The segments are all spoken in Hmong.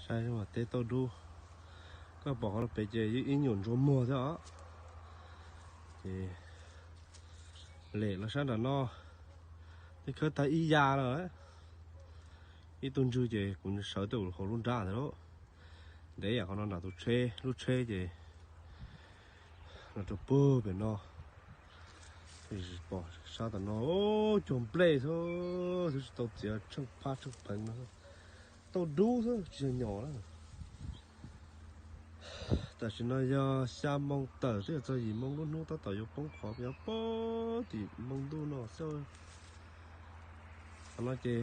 Teb tauj dub, koj pom qhov no pem ces yeej ib nyuam ntsuag muag thiab os. Ces lem los sab nram no, twb khawb tag ib yam lawm. Ib tug ntswg ces kuv sawv tuaj hauv lub nrab ntawd lauj. Ntev yam qhov no nram tus tsheb, lub tsheb ces los rau puag pem no. Pom sab tom no cuag nplej xwb, twb tsis tau txiav tsheej phab tsheej pheev no. Tauj dub xwb tsis yog nyom na. Tam sim no yog xya moo tawm twb yog txog yim moo lub hnub, tab tom yuav poob qhov nyob puag tim moo ntuj no xwb. Qhov no ces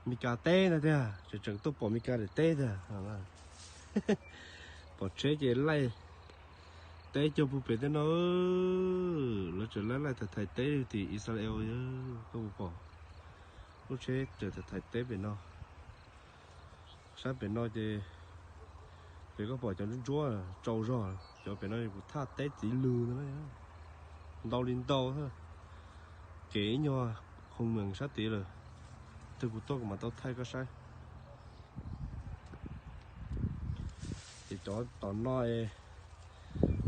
Meskas teb ntag tiag, tseem tseem tuaj pom Meskas daim teb tiag. Pom tsheb ces laij teb cuag puag pem tej no, lawv tseem laij laij thaij thaij teb tim Israel, koj puas pom? Lub tsheb tseem thaij thaij teb pem no. Sab pem no ces, pem koj pom cov ntsuab ntsuab tsaus zog, cov pem no kuv thaj teb txiv lws ntag na. Ntau li ntau, kev ib nyuag qhoo mees sab tid lawm. Twg kuv tuaj kuv mam tau thaij koj saib. Ces cov tom no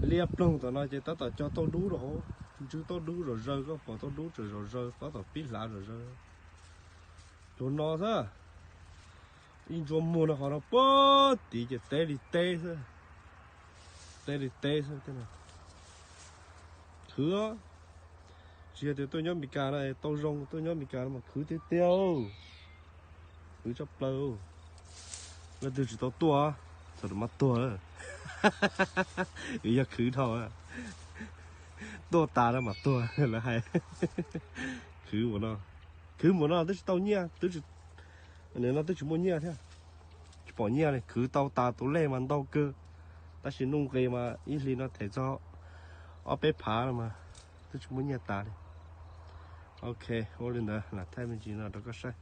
liab ploog tom no ces tab tom cog tauj dub rau hauv, ntswg tauj dub zom zaws, koj pom tauj dub tseem zom zaws, tab tom pib hlav zom zaws. Cov no xwb, ib ntsuab muag no qhov no puag tid ces teb li teb xwb. Teb li teb xwb. Khwv, tsis yog tias tuaj nyob Meskas no tau zoo, tuaj nyob Meskas no mas khwv tiag tiag. Khwv tshaj plaws. Leej twg tsis tau tuaj, txog rau mas tuag. Yog khwv dhau, tuaj tas no mas tuag lawv hais. Khwv npaum no, khwv npaum no twb tsis tau nyiaj, twb tsis, no twb tsis muaj nyiaj thiab. Tsis pom nyiaj li, khwv tau tas tus lej mas ntau kawg, tab sis nuj nqis mas ib hlis no them txog ob peb phav no mas twb tsis muaj nyiaj tas li. Ok, ua li ntawd lam thaij me ntsis no rau koj saib.